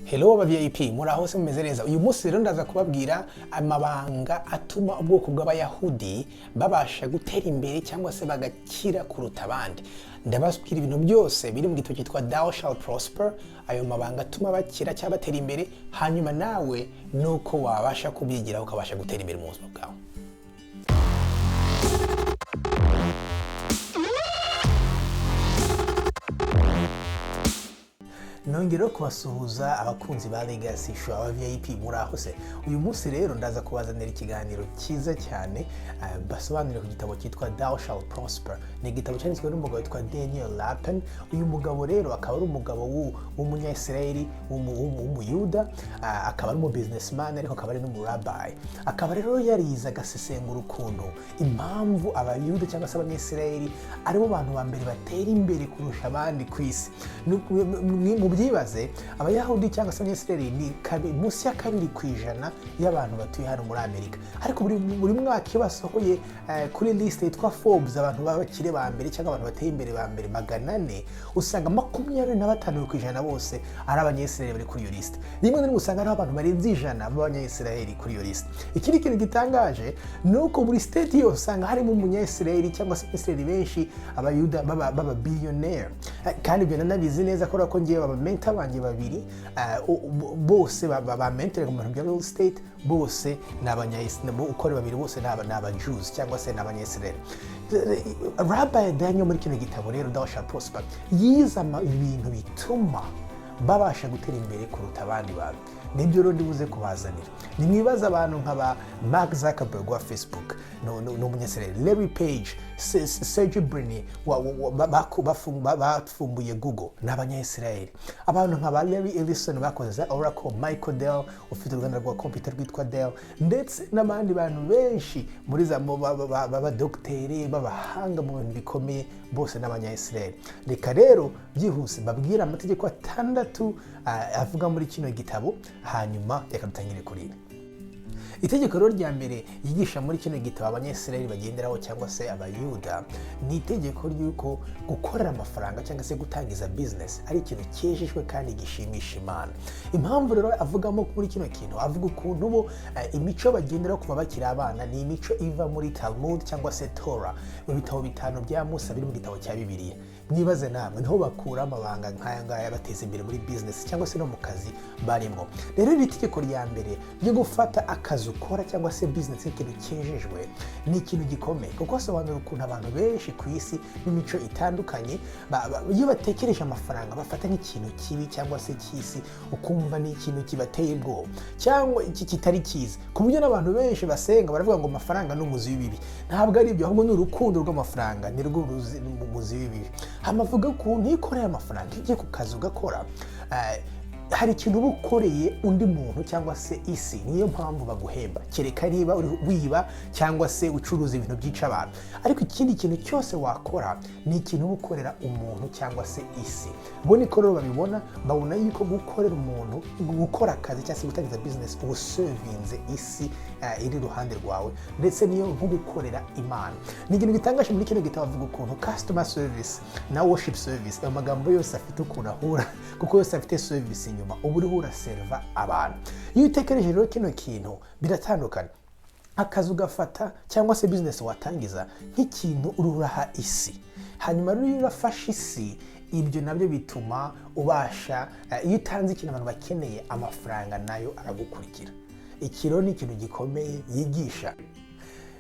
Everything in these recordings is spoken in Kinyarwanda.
Hello aba VIP, muri aho se mumeze neza? Uyu munsi rero ndaza kubabwira amabanga atuma ubwoko bw'Abayahudi babasha gutera imbere cyangwa se bagakira kuruta abandi. Ndababwira ibintu byose biri mu gitabo cyitwa Thou Shall Prosper, ayo mabanga atuma bakira cyangwa batera imbere, hanyuma nawe nuko wabasha kubyigiraho ukabasha gutera imbere mu buzima bwawe. Nongera kubasuhuza abakunzi ba Legacy Show, aba VIP, muri aho se? Uyu munsi rero ndaza kubazanira ikiganiro cyiza cyane, basobanurira ku gitabo cyitwa Thou Shall Prosper. Ni igitabo cyanditswe n'umugabo witwa Daniel Lapin. Uyu mugabo rero akaba ari umugabo w'umunyayisiraheli, w'umuyuda, akaba ari umu businessman, ariko akaba ari n'umurabayi. Akaba rero yarize, agasesengura ukuntu impamvu Abayuda cyangwa se Abanyayisiraheli aribo bantu ba mbere batera imbere kurusha abandi ku isi. Mubyibaze, Abayahudi cyangwa se Abanyayisiraheli ni munsi ya 2% y'abantu batuye hano muri Amerika, ariko buri mwaka iyo basohoye kuri liste yitwa Forbes abantu b'abakire ba mbere cyangwa abantu bateye imbere ba mbere 400, usanga 25% bose ari Abanyayisiraheli bari kuri iyo liste. Rimwe na rimwe usanga hariho abantu barenze 100 b'Abanyayisiraheli kuri iyo liste. Ikindi kintu gitangaje ni uko buri state yose usanga harimo Umunyayisiraheli cyangwa se Abanyayisiraheli benshi, Abayuda b'aba billionaire. Kandi ibyo nanabizi neza kubera ko ngewe aba mentor banjye babiri, bose ba mentor mu bintu bya real estate, bose ni Abanyayisiraheli, uko ari babiri bose ni aba Jews cyangwa se ni Abanyayisiraheli. Rabbi Daniel muri kino gitabo rero Thou Shall Prosper yize ibintu bituma babasha gutera imbere kuruta abandi bantu. Nibyo rero ndibuze kubazanira. Nimwibaza abantu nka ba Mark Zuckerberg wa Facebook, ni Umunyasiraheli, Larry Page, Sergey Brin bafumbuye Google, ni Abanyayisiraheli. Abantu nka ba Larry Ellison bakoze za Oracle, Michael Dell ufite uruganda rwa computer rwitwa Dell, ndetse n'abandi bantu benshi muri za b'abadogiteri b'abahanga mu bintu bikomeye, bose ni Abanyayisiraheli. Reka rero byihuse babwire amategeko atandatu avuga muri kino gitabo, hanyuma reka dutangire kuri ibi. Itegeko rero rya mbere yigisha muri kino gitabo Abanyayisiraheli bagenderaho cyangwa se Abayuda ni itegeko ry'uko gukorera amafaranga cyangwa se gutangiza business ari ikintu cyejejwe kandi gishimisha Imana. Impamvu rero avugamo muri kino kintu, avuga ukuntu bo imico bagenderaho kuva bakiri abana ni imico iva muri Talmud cyangwa se Torah, mu bitabo bitanu bya Musa biri mu gitabo cya Bibiliya. Mwibaze namwe, niho bakura amabanga nk'aya ngaya bateza imbere muri business cyangwa se no mu kazi barimo. Rero iri tegeko rya mbere ryo gufata akazi ukora cyangwa se business nk'ikintu cyejejwe ni ikintu gikomeye, kuko asobanura ukuntu abantu benshi ku isi n'imico itandukanye iyo batekereje amafaranga bafata nk'ikintu kibi cyangwa se cy'isi, ukumva ni ikintu kibateye ubwoba cyangwa iki kitari cyiza, ku buryo n'abantu benshi basenga baravuga ngo amafaranga ni umuzi w'ibibi. Ntabwo ari ibyo, ahubwo ni urukundo rw'amafaranga ni rwo umuzi w'ibibi. Hamavuga ukuntu iyo ukoreye amafaranga, iyo ugiye ku kazi ugakora, hari ikintu uba ukoreye undi muntu cyangwa se isi, niyo mpamvu baguhemba, kereka niba uri wiba cyangwa se ucuruza ibintu byica abantu. Ariko ikindi kintu cyose wakora ni ikintu uba ukorera umuntu cyangwa se isi. Bo niko rero babibona, babona yuko gukorera umuntu, gukora akazi cyangwa se gutangiza business, uba uservinze isi iri iruhande rwawe, ndetse niyo nko gukorera Imana. Ni ikintu gitangaje. Muri kino gitabo bavuga ukuntu customer service na worship service, ayo magambo yose afite ukuntu ahura, kuko yose afite service inyuma, uba uriho uraserva abantu. Iyo utekereje rero kino kintu biratandukana, akazi ugafata cyangwa se business watangiza nk'ikintu uraha isi, hanyuma rero iyo urafashe isi, ibyo nabyo bituma ubasha, iyo utanze ikintu abantu bakeneye, amafaranga nayo aragukurikira. Iki rero ni ikintu gikomeye yigisha.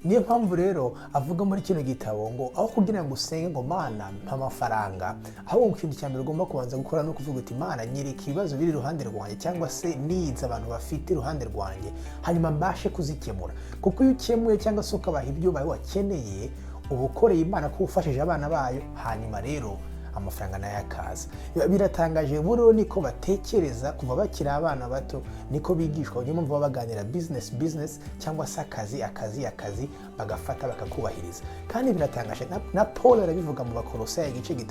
Niyo mpamvu rero avuga muri kino gitabo ngo aho kugira ngo usenge ngo "Mana, mpa amafaranga", ahubwo ikintu cya mbere ugomba kubanza gukora ni ukuvuga uti "Mana, nyereka ibibazo biri iruhande rwanjye cyangwa se needs abantu bafite iruhande rwanjye, hanyuma mbashe kuzikemura". Kuko iyo ukemuye cyangwa se ukabaha ibyo bakeneye, uba ukoreye Imana ko ufashije abana bayo, hanyuma rero amafaranga nayo akaza. Biratangaje, buriya niko batekereza kuva bakiri abana bato, niko bigishwa. Niyo mpamvu baba baganira business, business cyangwa se akazi, akazi, akazi, bagafata bakakubahiriza. Kandi biratangaje, na Paul arabivuga mu Bakolosayi igice 3,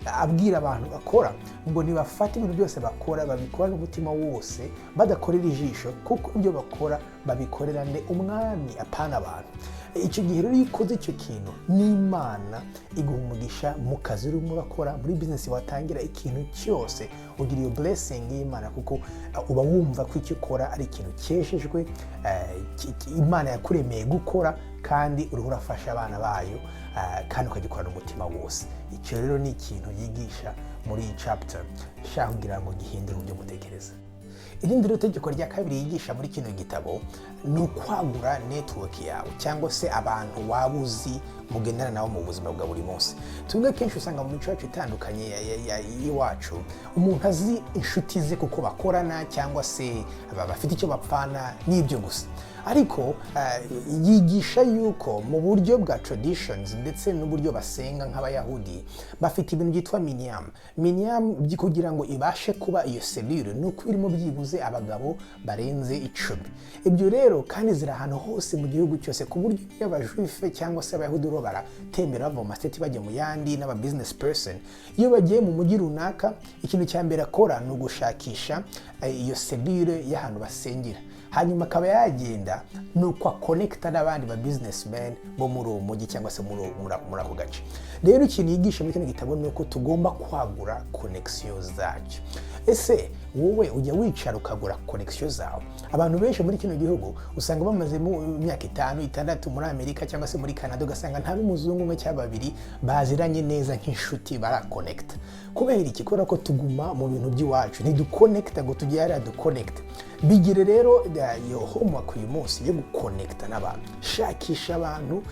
abwira abantu bakora ngo nibafate ibintu byose bakora babikora n'umutima wose, badakorera ijisho, kuko ibyo bakora babikorera nde? Umwami, apana abantu. Icyo gihe rero, iyo ukoze icyo kintu, n'Imana iguha umugisha mu kazi urimo urakora, muri business watangira, ikintu cyose ugira iyo blessing y'Imana, kuko uba wumva ko icyo ukora ari ikintu cyejejwe, Imana yakuremeye gukora, kandi uriho urafasha abana bayo, kandi ukagikorana umutima wose. Icyo rero ni ikintu yigisha muri iyi chapter, nshaka kugira ngo gihindure uburyo mutekereza. Irindi rero tegeko rya kabiri yigisha muri kino gitabo ni ukwagura network yawe, cyangwa se abantu waba uzi mugendana nabo mu buzima bwa buri munsi. Twebwe akenshi usanga mu mico yacu itandukanye y'iwacu, umuntu azi inshuti ze kuko bakorana, cyangwa se bafite icyo bapfana, n'ibyo gusa. Ariko yigisha yuko mu buryo bwa traditions ndetse n'uburyo basenga nk'Abayahudi, bafite ibintu byitwa minyan. Minyan kugira ngo ibashe kuba iyo cellule, ni uko irimo byibuze abagabo barenze 10. Ibyo rero kandi ziri ahantu hose mu gihugu cyose, ku buryo iyo aba Juif cyangwa se Abayahudi bo baratembera bava mu ma state bajya mu yandi, n'aba business person, iyo bagiye mu mujyi runaka, ikintu cya mbere akora ni ugushakisha iyo cellule y'ahantu basengera, hanyuma akaba yagenda, ni uko akonekita n'abandi ba businessmen bo muri uwo mujyi cyangwa se muri ako gace. Rero ikintu yigisha muri kino gitabo ni uko tugomba kwagura connection zacu. Ese wowe ujya wicara ukagura connection zawe? Abantu benshi muri kino gihugu usanga bamazemo imyaka 5, 6 muri Amerika cyangwa se muri Canada, ugasanga nta n'umuzungu umwe cyangwa babiri baziranye neza nk'inshuti barakonekita. Kubera iki? Kubera ko tuguma mu bintu by'iwacu, ntidukonekita ngo tujye hariya dukonekite. Bigire rero iyo homework uyu munsi yo gukonekita n'abantu. Shakisha abantu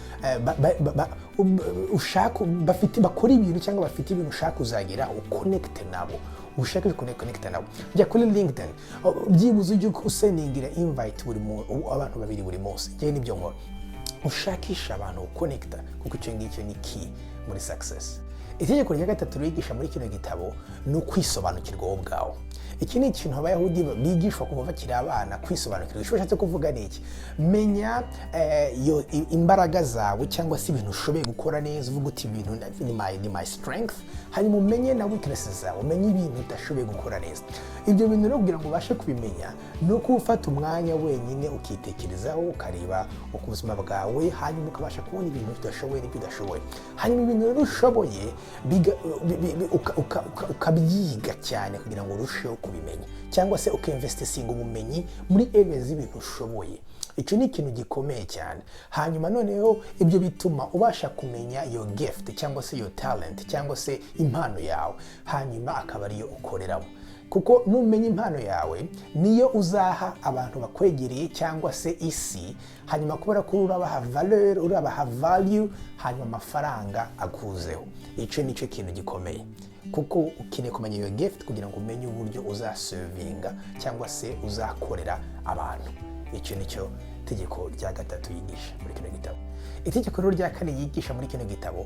ushaka bafite, bakora ibintu cyangwa bafite ibintu ushaka kuzageraho, ukonekite nabo, ushake connecta nabo. Jya kuri LinkedIn, byibuze ujye usendingira invite buri abantu babiri buri munsi. Njyewe nibyo nkora. Ushakisha abantu ukonekita, kuko icyo ngicyo ni key muri success. Itegeko rya gatatu rigisha muri kino gitabo ni ukwisobanukirwa wowe ubwawe. Iki ni ikintu Abayahudi bigishwa kuva bakiri abana, kwisobanukirwa. Icyo ushatse kuvuga ni iki? Menya imbaraga zawe cyangwa se ibintu ushoboye gukora neza, uvuga uti: "Ibintu ni my strength." Hanyuma umenye na weaknesses zawe, umenye ibintu udashoboye gukora neza. Ibyo bintu rero, kugira ngo ubashe kubimenya, ni uko ufata umwanya wenyine ukitekerezaho, ukareba uko ubuzima bwawe, hanyuma ukabasha kubona ibintu udashoboye n'ibyo udashoboye. Hanyuma ibintu rero ushoboye ukabyiga cyane kugira ngo urusheho kubimenya, cyangwa se ukinvestinga ubumenyi muri areas z'ibintu ushoboye. Icyo ni ikintu gikomeye cyane. Hanyuma noneho ibyo bituma ubasha kumenya your gift cyangwa se your talent cyangwa se impano yawe, hanyuma akaba ariyo ukoreramo, kuko numenya impano yawe, niyo uzaha abantu bakwegereye cyangwa se isi. Hanyuma kubera ko urabaha valeur, urabaha value, hanyuma amafaranga akuzeho. Icyo ni cyo kintu gikomeye, kuko ukeneye kumenya iyo gift kugira ngo umenye uburyo uzaservinga cyangwa se uzakorera abantu. Icyo ni cyo tegeko rya gatatu yigisha muri kino gitabo. Itegeko rero rya kane yigisha muri kino gitabo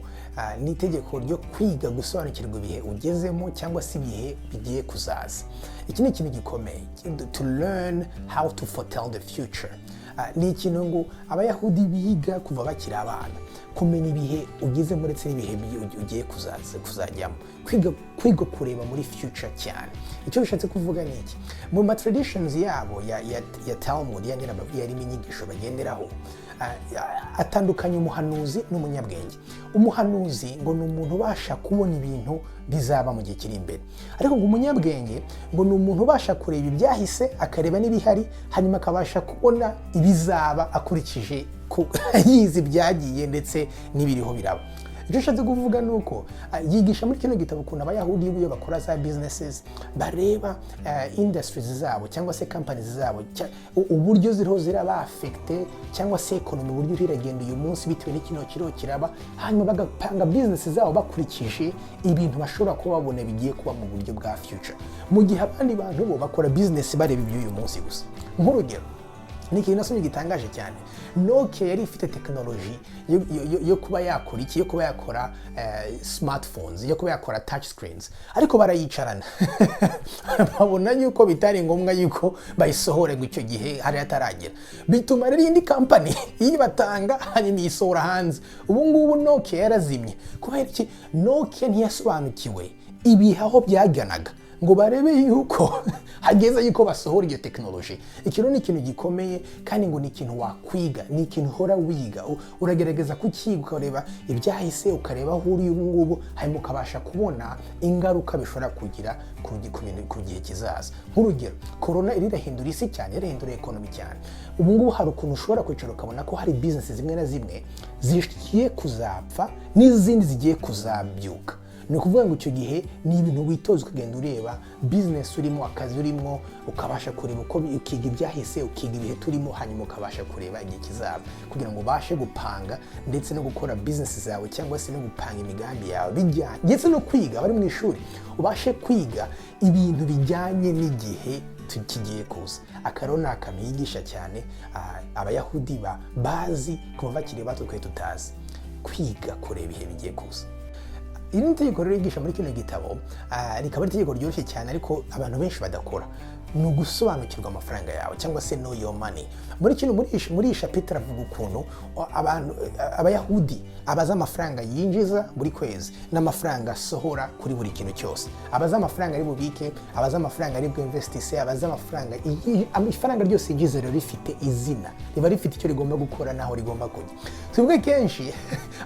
ni itegeko ryo kwiga gusobanukirwa ibihe ugezemo cyangwa se ibihe bigiye kuzaza. Iki ni ikintu gikomeye, to learn how to foretell the future. Ni ikintu ngo Abayahudi biga kuva bakiri abana, kumenya ibihe ugezemo ndetse n'ibihe ugiye kuzaza kuzajyamo, kwiga kureba muri future cyane. Icyo bishatse kuvuga ni iki? Mu ma traditions yabo ya Talmud, ya nababwiye yarimo inyigisho bagenderaho, atandukanya umuhanuzi n'umunyabwenge. Umuhanuzi ngo ni umuntu ubasha kubona ibintu bizaba mu gihe kiri imbere, ariko ngo umunyabwenge ngo ni umuntu ubasha kureba ibyahise, akareba n'ibihari, hanyuma akabasha kubona ibizaba akurikije yize ibyagiye ndetse n'ibiriho biraba. Icyo ushatse kuvuga ni uko yigisha muri kino gitabo ukuntu Abayahudi iyo bakora za businesses bareba industries zabo cyangwa se companies zabo, uburyo ziriho ziraba affecté, cyangwa se economy uburyo iriho iragenda uyu munsi bitewe n'ikintu kiriho kiraba, hanyuma bagapanga business zabo bakurikije ibintu bashobora kuba babona bigiye kuba mu buryo bwa future, mu gihe abandi bantu bo bakora business bareba iby'uyu munsi gusa. Nk'urugero, ni ikintu nasomye gitangaje cyane. Nokia yari ifite tekinoloji yo kuba yakora iki? Yo kuba yakora smartphones, yo kuba yakora touch screens, ariko barayicarana, babona yuko bitari ngombwa yuko bayisohora ngo icyo gihe hari hataragera. Bituma rero indi kampani iyibatanga, hanyuma iyisohora hanze. Ubu ngubu Nokia yarazimye. Kubera iki? Nokia ntiyasobanukiwe ibihe aho byaganaga. ngo barebe yuko hageze yuko basohora iyo tekinoloji. Ikintu ni ikintu gikomeye, kandi ngo ni ikintu wakwiga, ni ikintu uhora wiga. Uragerageza kukiga, ukareba ibyahise, ukareba aho uri ubu ngubu, hanyuma ukabasha kubona ingaruka bishobora kugira ku bintu ku gihe kizaza. Nk'urugero, korona irahindura isi cyane, irahindura economy cyane. Ubu ngubu hari ukuntu ushobora kwicara ukabona ko hari bizinesi zimwe na zimwe zigiye kuzapfa n'izindi zigiye kuzabyuka. Ni ukuvuga ngo icyo gihe ni ibintu witoza, ukagenda ureba bizinesi urimo, akazi urimo, ukabasha kureba uko, ukiga ibyahise, ukiga ibihe turimo, hanyuma ukabasha kureba igihe kizaza kugira ngo ubashe gupanga ndetse no gukora bizinesi zawe, cyangwa se no gupanga imigambi yawe bijyanye, ndetse no kwiga abari mu ishuri, ubashe kwiga ibintu bijyanye n'igihe kigiye kuza. Aka rero ni akantu yigisha cyane. Abayahudi bazi kuva bakiri bato, twe tutazi kwiga kureba ibihe bigiye kuza. Iri ni itegeko rero yigisha muri kino gitabo, rikaba ari itegeko ryoroshye cyane ariko abantu benshi badakora: ni ugusobanukirwa amafaranga yawe, cyangwa se know your money. Muri kino muri iyi chapitre avuga ukuntu abantu abayahudi abaza amafaranga yinjiza buri kwezi n'amafaranga asohora kuri buri kintu cyose, abaza amafaranga ari bubike, abaza amafaranga ari bwinvestise, abaza amafaranga, ifaranga ryose yinjiza rero rifite izina, riba rifite icyo rigomba gukora n'aho rigomba kujya. Twebwe kenshi,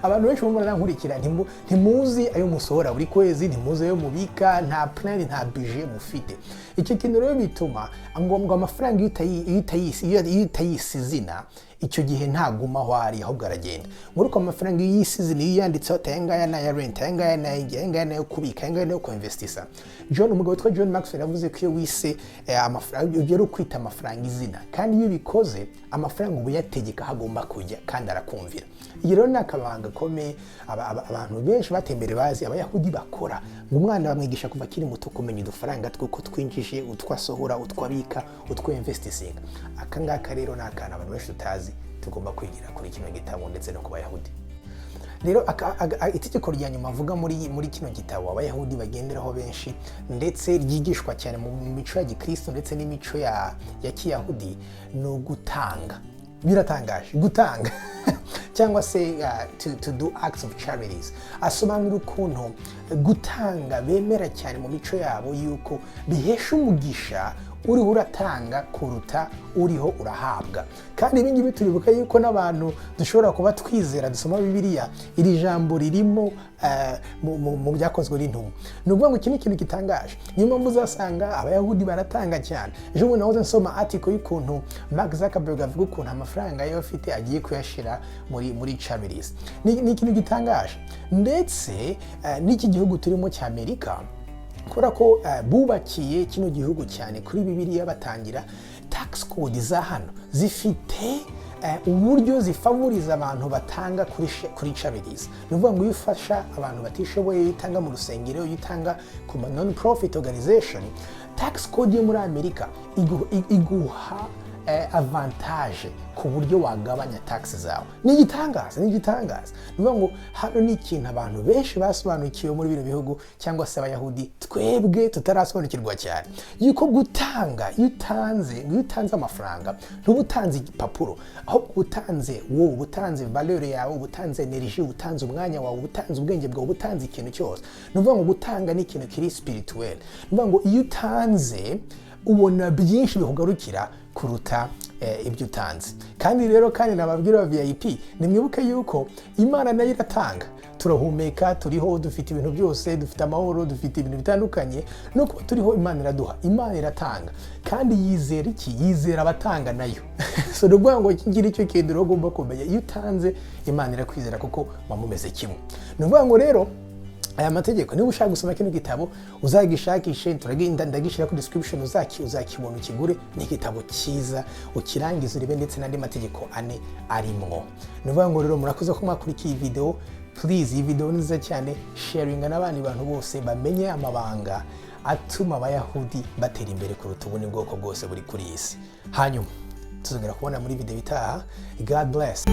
abantu benshi mubona nkurikira, ntimuzi ayo musohora buri kwezi, ntimuzi ayo mubika, nta plan, nta budget mufite. Icyo kintu rero bituma ngo amafaranga iyo utayise izina, icyo gihe ntaguma aho ari, ahubwo aragenda. Muri uko amafaranga iyo uyise izina, iyo yanditseho ati: "Aya ngaya ni aya rent, aya ngaya ni ay'ingi, aya ngaya ni ayo kubika, aya ngaya ni ayo kuinvestisa." John, umugabo witwa John Maxwell, yavuze ko iyo wise amafaranga, ugera ukwita amafaranga izina, kandi iyo ubikoze, amafaranga uba uyategeka aho agomba kujya kandi arakumvira. Iyi rero ni akabanga gakomeye abantu benshi batembere bazi, abayahudi bakora. Ngo umwana bamwigisha kuva akiri muto kumenya udufaranga tw'uko twinjije, utwo asohora, utwo abika, utwo investisinga. Aka ngaka rero ni akantu abantu benshi tutazi, tugomba kwigira kuri kino gitabo ndetse no ku bayahudi. Rero itegeko rya nyuma avuga muri kino gitabo abayahudi bagenderaho benshi, ndetse ryigishwa cyane mu mico ya gikristo ndetse n'imico ya kiyahudi, ni ugutanga. Biratangaje, gutanga, cyangwa se to do acts of charities. Asobanura ukuntu gutanga bemera cyane mu mico yabo yuko bihesha umugisha uriho uratanga kuruta uriho urahabwa. Kandi ibi ngibi turibuka yuko n'abantu dushobora kuba twizera, dusoma Bibiliya, iri jambo ririmo mu Byakozwe n'Intumwa. Ni ukuvuga ngo iki ni ikintu gitangaje. Niyo mpamvu uzasanga abayahudi baratanga cyane. Ejo bundi nahoze nsoma article y'ukuntu Mark Zuckerberg avuga ukuntu amafaranga ye afite agiye kuyashyira muri charities. Ni ikintu gitangaje. Ndetse n'iki gihugu turimo cya Amerika, kubera ko bubakiye kino gihugu cyane kuri Bibiliya batangira, tax code za hano zifite uburyo zifavoriza abantu batanga kuri charities. Ni ukuvuga ngo iyo ufasha abantu batishoboye, iyo utanga mu rusengero, iyo utanga ku ma non profit organization, tax code yo muri Amerika iguha avantage ku buryo wagabanya tax zawe. Ni igitangaza, ni igitangaza. Ni ukuvuga ngo hano ni ikintu abantu benshi basobanukiwe muri bino bihugu, cyangwa se abayahudi, twebwe tutarasobanukirwa cyane, yuko gutanga, iyo utanze amafaranga, ntuba utanze igipapuro, ahubwo uba utanze wowe, uba utanze valeur yawe, uba utanze energy, uba utanze umwanya wawe, uba utanze ubwenge bwawe, uba utanze ikintu cyose. Ni ukuvuga ngo gutanga ni ikintu kiri spirituel. Ni ukuvuga ngo iyo utanze ubona byinshi bikugarukira kuruta ibyo utanze. Kandi rero, kandi nababwira ba VIP, nimwibuke yuko Imana nayo iratanga. Turahumeka, turiho, dufite ibintu byose, dufite amahoro, dufite ibintu bitandukanye. No kuba turiho, Imana iraduha, Imana iratanga. Kandi yizera iki? Yizera abatanga nayo. So ni ukuvuga ngo iki ngiki cyo kintu rero ugomba kumenya: iyo utanze, Imana irakwizera kuko muba mumeze kimwe. Ni ukuvuga ngo rero aya mategeko, niba ushaka gusoma kino gitabo, uzagishakishe, turagenda ndagishyira kuri description, uzakibona ukigure. Ni igitabo cyiza, ukirangize urebe ndetse n'andi mategeko ane arimwo. Ni ukuvuga ngo rero murakoze ko mwakurikiye iyi video. Please, iyi video ni nziza cyane, sharinga n'abandi bantu bose bamenye amabanga atuma abayahudi batera imbere kuruta ubundi bwoko bwose buri kuri iyi si. Hanyuma tuzongera kubona muri video itaha. God bless.